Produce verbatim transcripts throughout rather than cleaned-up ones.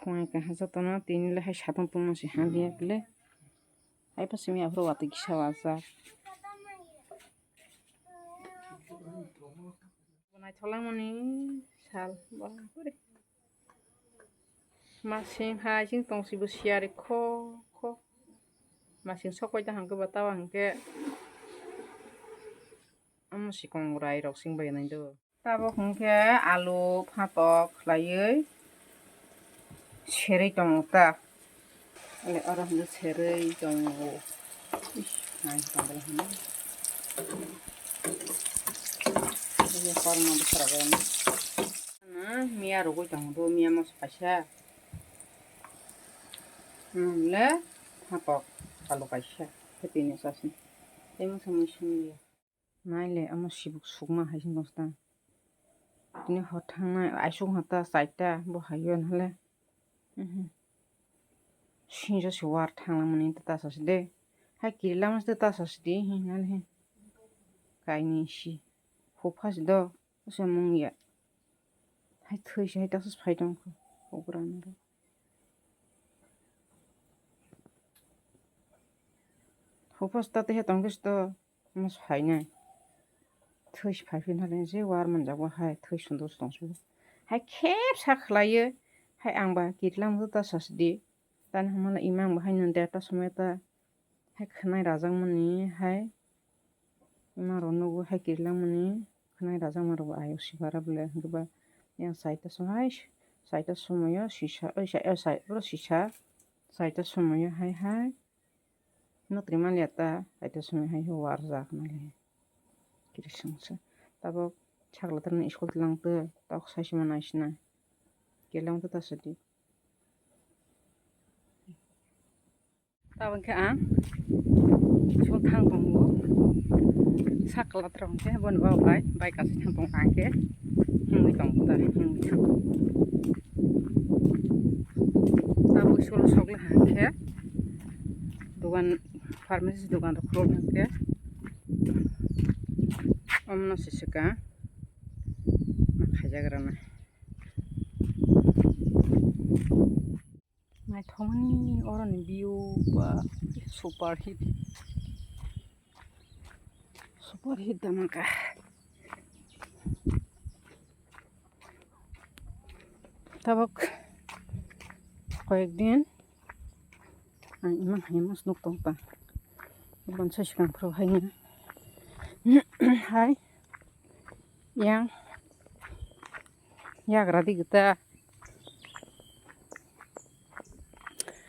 Tongnai kaha jotono tini le hai satung tongma se haliya bile. Hai pa simi aphuru watwi kisa wajak. Naithoklangmani sal, bapre. Masing hai sing tongsibo siyari kho kho. Masing sokoi ta hangke ba tawa hangke. Amo sikong rai rok sing bai nai do. Tabok hwnkhe alu phatok khlaiwi serwi tongo ta. Ale oro hwnkhe serwi tongo. Ish, nai tongo hwnwi. Ini kormo bwsarok ini. Ano miya rwgwi tongo, miya moso kaisa. Nwng le phatok alu kaisa. Khe tini sasi. Tei masa mui sung liya. Naile omo sibuk sukma hai se nosta. Tini hor thangnai aisuk hota chaita bo hai o nahale. Sinjo se war thangna mani ta tasa se de. Hai kiri lama se tasa se de hi nahale he. Kaini si. Hupha se do. Asa mung ya. Hai thwi se hai tasa se phai tong kho. Hukra naro. Hupha se ta te he tong khe se do. Mas phainai. Thwi phai phi nai je war manjak bo hai thwi sundor tong su. Hai khep sa khlaiyo. Hai ang ba kirilama ta sasidi. Tani hamala imang bo hai nang derta somoi ta. Hai khwnai rajak mani hai. Imang rok nugo hai kirilama ni khwnai rajak ma rok bo ayok si bara bole hwnkhe ba yang saita somoi hai saita somoi o sisa oi sai oro sisa saita somoi o hai hai. Notri maliya ta, kaisa simi hai warjak nai le. Kirising se. Tabok sakla tini school tilang twi, tok sai sima nai sina. Kelang twi ta sadi. Tabok khe ang school thang tongo. Sakla tong khe boni baba bai, bai kasi thang tong ang khe. Himwi tong ta, himwi thang. Tabok school sokla hang khe. Dogan, pharmacy dogan rok khuluk hwnkhe omono se swkang ma khaijakrana. Naithokmani oroni view ba super hit, super hit dama kha. Tabok koyekdin ang imang hai mas nuk tong ta. Bonsa sikang phuru hai hai yang yagra di gita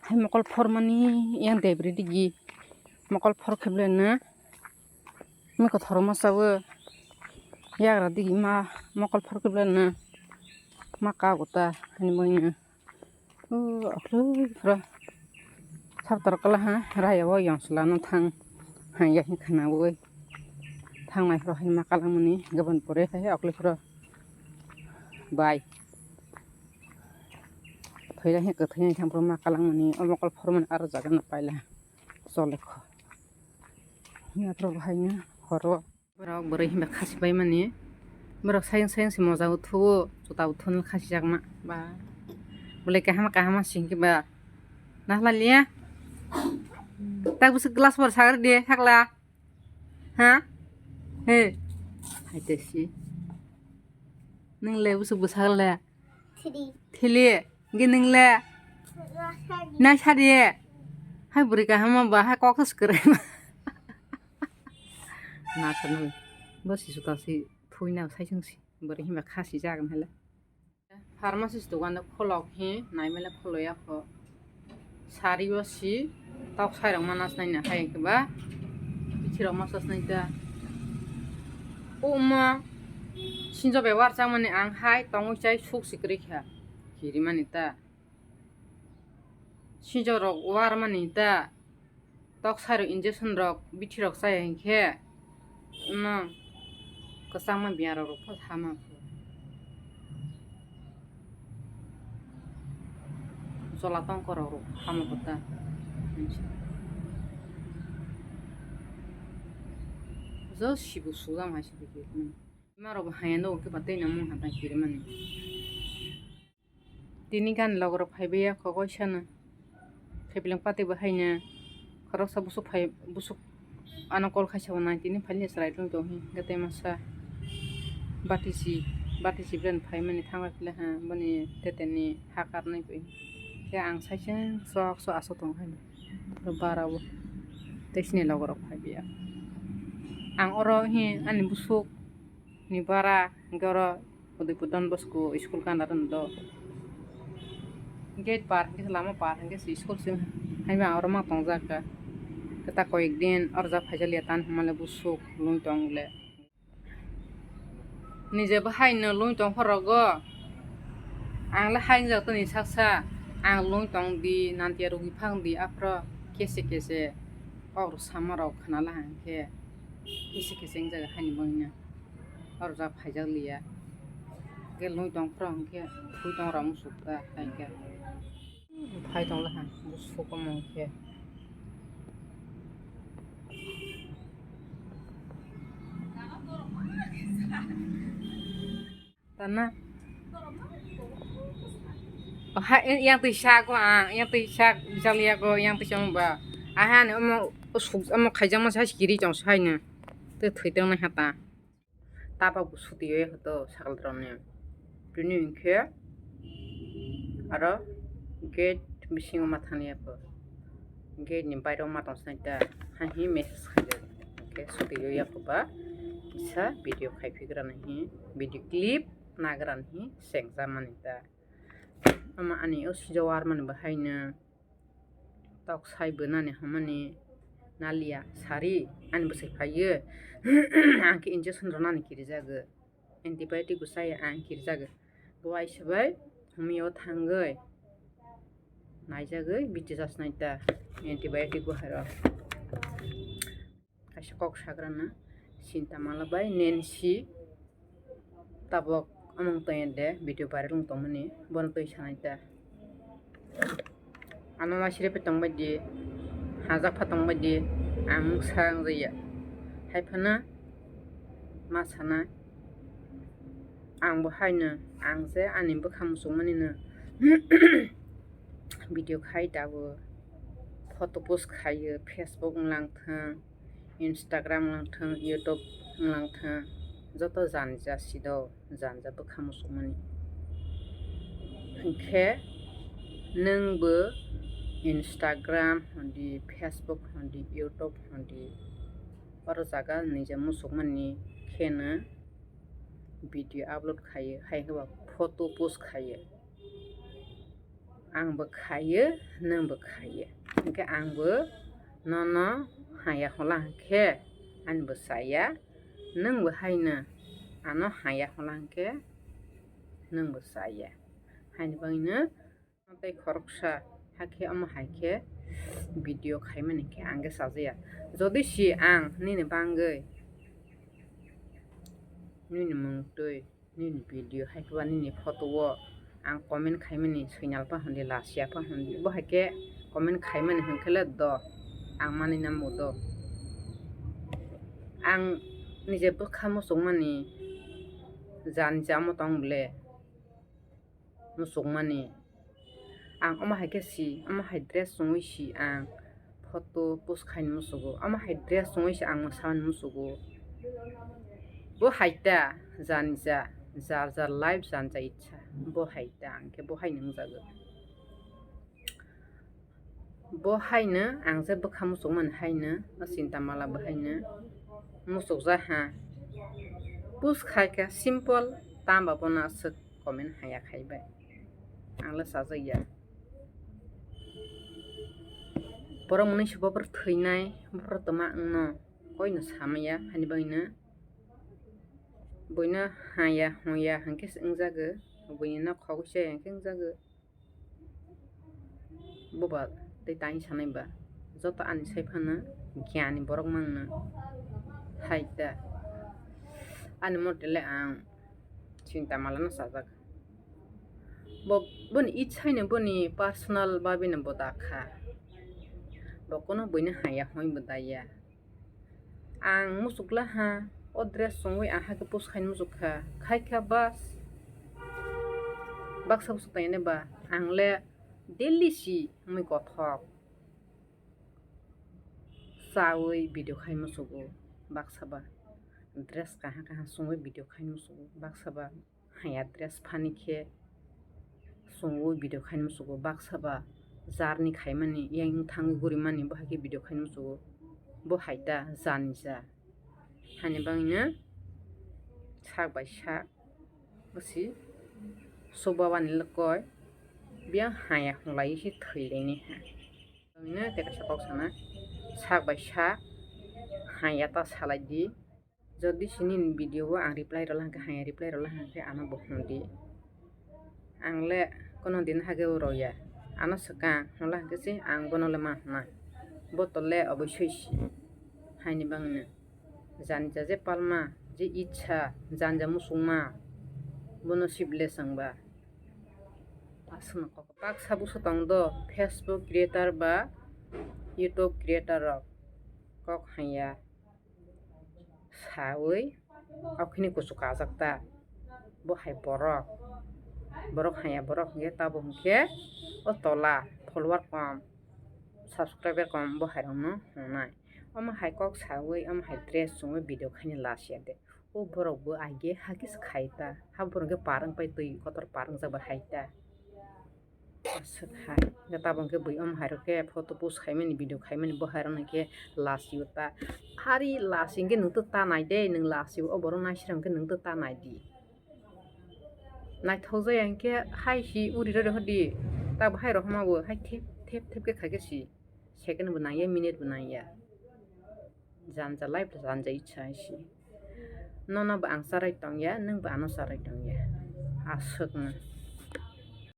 hai mokol phormani yang debri digi mokol phor kheble na. Mui kothoro ma chawi yagra digi ma mokol phor khe belai no ma kago ta hinwi manya. O akhlo phra sabtar kala ha raya o yang sla no thang ha ya hin khana oi thang nai phra hin ma kalang mani gabon pore hai akhlo phra bai thoi la hin kwthai nai thang phra ma kalang mani o mokol phor mani aro jaga no paila chole kho. Yatrok haino horo. Borok bwrwi himba khasi bai mani. Borok sayang sayang se moja uthuo, chuta uthuo khasi jakma. Ba. Bwlai kaham kaham singki ba. Nahla liya. Tak bwswk glass bor sagar de sakla. Ha? He. Hai te si. Nang le bwswk bwsakla. Thili. Thili. Hwnkhe nwng le? Nasadi. Nasadi. Hai bwrwi kaham ma ba hai kok se kwrwi ma. Nasadi. Bo si juta si thui na sai sung si. Bwrwi himba kha si jagan hele. Pharmacist dogan do kholok hi naimele kholoya kho. Sari o si tok sai rok ma nasnai na hai hwnkhe ba bithi rok ma sasnai ta. O ma sinjo bai warchak mani ang hai tongwi chai suk si kwrwi kha. Kirimani ta. Sinjo rok warmani ta. Tok sai rok injection rok bithi rok chai hinkhe. Ino kwchangma biyang rok rok hama kho. Jola tongkor rok rok hama kho ta. Jo sibu sujam hai sibu. Ima rok bo haya no khe ba tei na mung ha ta kirimani. Tini gan logorok phaibai ya kok waisano. Khaipilang pati bo haino khoroksa busuk phai, busuk ano call khaisa bo nai tini phaile chwrai tong tong hi hwnkhe tei masa batisi, batisi bwlai phaimani thangbai phile ha boni teteni ha karnai bai khe ang saichung sok sok aswk tong haino bara o tei chini logorok phaibai ya ang oro hi ani busuk ni bara hwnkhe oro Udaipur Don Bosco school gana rwno do. Gate par hwnkhe se lama par hwnkhe se school se haino ang oro ma tongjak kha. Khe ta koyek din oro ja phaijak liya tan hwnmale busuk lung tong le. Nije bo haino lung tong phorogo. Ang le haingjak toni saksa. Ang lung tong di nantiya rugwi phang di aphro kese kese kok rw sama rok khna la hwnkhe kese kese wngjak haini bangwi no. Oro ja phaijak liya. Hwnkhe lung tong phro hwnkhe thwi tong rok musuk ta hai khe. Phai tong laha busuk omo hwnkhe. Tana. Oha, yang twi sa ko ang, yang twi sa jaliya ko, yang twi sa ba. Aha ni omo usuk omo khaijak ma sa sikiri tong sai no. Te thwi tong na hata. Taba bo suti yo ya to sakal rok ni. Tini hwnkhe aro gate bisingo ma thani ya ko. Gate ni bairo ma tong sai ta. Hahi message khaijak. Hwnkhe suti yo ya ko ba. Kisa video khai phi gra na hi. Video clip nagra na hi sengja mani ta. Ama ani o sijawar mani bo haino tok sai bo nani hamani naliya sari ani bwsai phaiyo. Ang khe injection rwnani kirijago, antibiotic bo chaya ang kirijago. Bo waisa bai humi o thangwi naijagwi biti jasnai ta antibiotic bo hairo. Kaisa kok sagrana Sinta Mala bai Nancy tabok among tong de video viral wng tongmani bono twi sanai ta. Ano ma sire pe tong bai di, hajak pha tong bai di, ang mungsa wng jaya. Hai phano ma sana ang bo haino ang je ani bwkha muchung mani no video khai tabuk, photo post khaio, Facebook wng lang thang, Instagram wng lang thang, YouTube wng lang thang, joto jani ja si do, jani ja bwkha muchung mani. Hwnkhe nwng bo Instagram hwn di, Facebook hwn di, YouTube hwn di, oro jaga nija muchung mani kheno video upload khaio, hai khe ba photo post khaio. Ang bo khaio, nwng bo khaio. Hwnkhe ang bo nono haya hola hwnkhe ani bo chaya, nwng bo haino ano haya hola hwnkhe nwng bo chaya. Haini bagwino tei khoroksa hakhe omo hai khe video khaimani khe ang khe chajaya. Jodi si ang nini bangwi nini mung twi nini video hai khe ba nini photo o ang comment khaimani swinal pa hwn di, lachia pa hwn di, bo hai khe comment khaimani hwn khe le do ang manwi namo do. Ang nije bwkha muchung mani jani ja omo tong ble muchung mani. Ang omo hai khe si, omo hai dress chumui si ang photo post khaini musugo, omo hai dress chumui si ang mwsamani musugo. Bo hai ta jani ja, jar jar life jani ja ichha, bo hai ta, ang khe bo hai nungjago. Bo haino ang je bwkha muchung mani haino, o Sinta Mala bo haino muchuk ja ha. Post khai kha simple, tamba bono aswk comment haya khai bai. Ang le chajak ya. Borok mwnwi se bophor thwinai, bophor twma wngno, koino samaya, hani bagwino buino haya hoya hwnkhe se wngjago, buini nok khogwi se hwnkhe wngjago. Boba tei tani sanai ba, joto ani sai phano gyan ni borok mangno hai ta. Ani mote le ang Sinta Mala no chajak. Bo, boni ichai no boni personal babi no bo dakha. Bo kono buino haya hoi bo daya. Ang muchukla ha, o dress chumui ang hakhe post khaini muchukha, khaikha bas. Baksa bwswk tongya ba, ang le daily si wngwi kothok chawi video khai musugo, baksa ba dress kaha kaha sungwi video khai musugo, baksa ba haya dress phani khe sungwi video khai musugo, baksa ba jarni khaimani yang thangwi gurimani bo hai khe video khai musugo, bo hai ta jani ja. Hani bangino sak bai sak bwsi subabani lokoi biyang haya hwnlai se thwilaini ha. Bangino tei kaisa kok sana, sak bai sak haya ta salai di. Jodi sini video o ang reply rwla hwnkhe, haya reply rwla hwnkhe ano bo hwn di. Ang le kono din hage o rw ya. Ano swkang hwnla hwnkhe se ang bono le ma hwna. Bo to le oboisoi si. Haini bangno jani ja je palma, je itsa, jani ja musukma, bono sibile chwngba. Aswkno kok baksa buso tong do, Facebook creator ba YouTube creator rok kok hanya sawi, okhini kuchuk kajak ta. Bo hai borok, borok hanya borok hwnkhe tabo hwnkhe o tola follower kom, subscriber kom, bo hai rokno hwnai. Omo hai kok sawi, omo hai dress chumui video khaina last ya de. O borok bo age hakis khai ta, ha borok hwnkhe par wngpai twi kotor par wngjak bai hai ta. Aswk hai. Hwnkhe tabok hwnkhe bui omo hai rok khe photo post khaimani, video khaimani, bo hai rok no khe last o ta. Hari last hwnkhe nwng to ta nai de, nwng last o borok naisira hwnkhe nwng to ta nai di. Naithok jaya hwnkhe hai si uri rw hodi. Tabok hai rok hama bo hai thep thep thep khe khai khe si. Second bo nang ya, minute bo nang ya. Janja life janja icha hai si. Nono bo ang charai tong ya, nwng bo ano charai tong ya. Aswk no.